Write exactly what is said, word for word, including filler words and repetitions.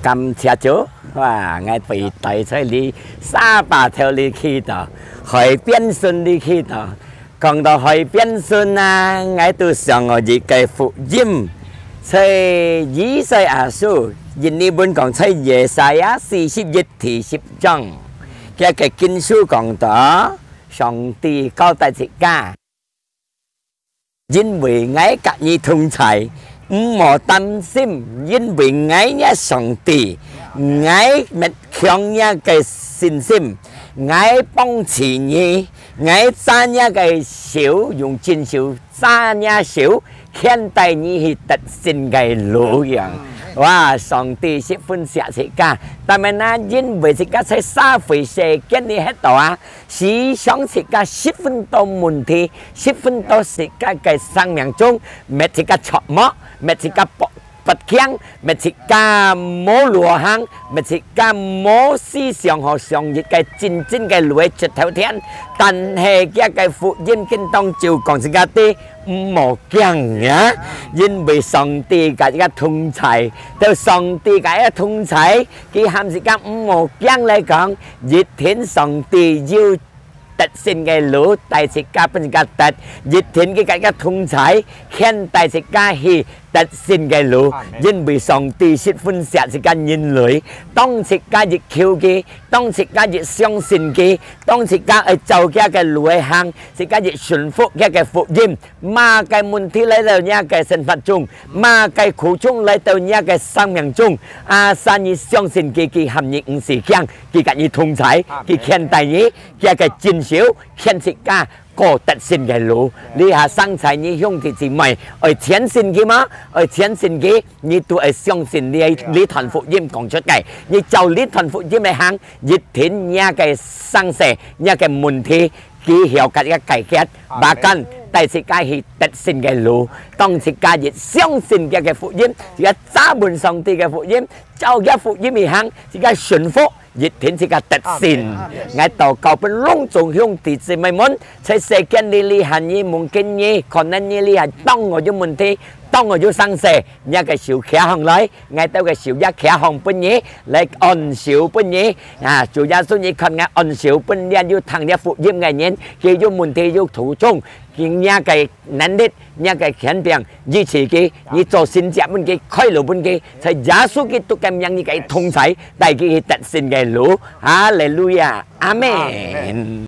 感謝主，哇！𠊎會帶在這沙巴頭裡去到，海邊村裡去到。講到海邊村啊，𠊎都想到一個福音，在以賽亞書，印尼文講在Yesaya四十一第十章，佢个經書講到，上帝交代自家。 因為𠊎佮你同在，毋好擔心，因為𠊎若上帝，𠊎搣強若个信心，𠊎幫持你，𠊎揸若个手，用正手揸若手，牽帶你去得勝个路樣。哇！上帝十分惜自家，但係呢，因為自家在社會世間裡歇到啊， 時常自家十分多問題，十分多自家个生命中，搣自家著魔，搣自家不不驚，搣自家無路行，搣自家無思想好上一个真正个路个出頭天。但係佢个福音經當就講自家知，毋好驚啊，因為上帝佮自家同在，到上帝佮自家同在，佢喊自家毋好驚來講，一天上帝有 得勝个路，帶自家分自家得，一定佢佮自家同在，牽帶自家去得勝个路，因為上帝十分惜自家人類。當自家一求佢，當自家一相信佢，當自家愛照佢个路去行，自家一順服佢个福音，麼个問題來到若个生活中，麼个苦衷來到若个生命中，啊，三你相信佢，佢喊你毋使驚，佢佮你同在，佢牽帶你， 佢个正手牽自家過得勝个路。這下生在你兄弟姊妹，愛相信佢嗎？愛相信佢，你都愛相信這這段福音講出个。你照這段福音來行，一定若个生死，若个問題，佢曉佮你解決，bahkan帶自家去得勝个路。當自家一相信佢个福音，自家揸穩上帝个福音，照佢福音去行，自家順服， 一定自家得勝。𠊎禱告分攏總兄弟姊妹們，在世間裡這下你，mungkin你，可能你這下當下有問題，當下有生死，若个手擎䟘來，𠊎兜个手也擎䟘分你，來按手分你。啊，主耶穌，你看𠊎按手分這有聽這福音个人，佢有問題有苦衷，佢若个能力，若个權柄，醫治佢，你做神蹟分佢，開路分佢，在耶穌基督个名，你佮佢同在，帶佢去得勝个路。哈利路亞，阿門。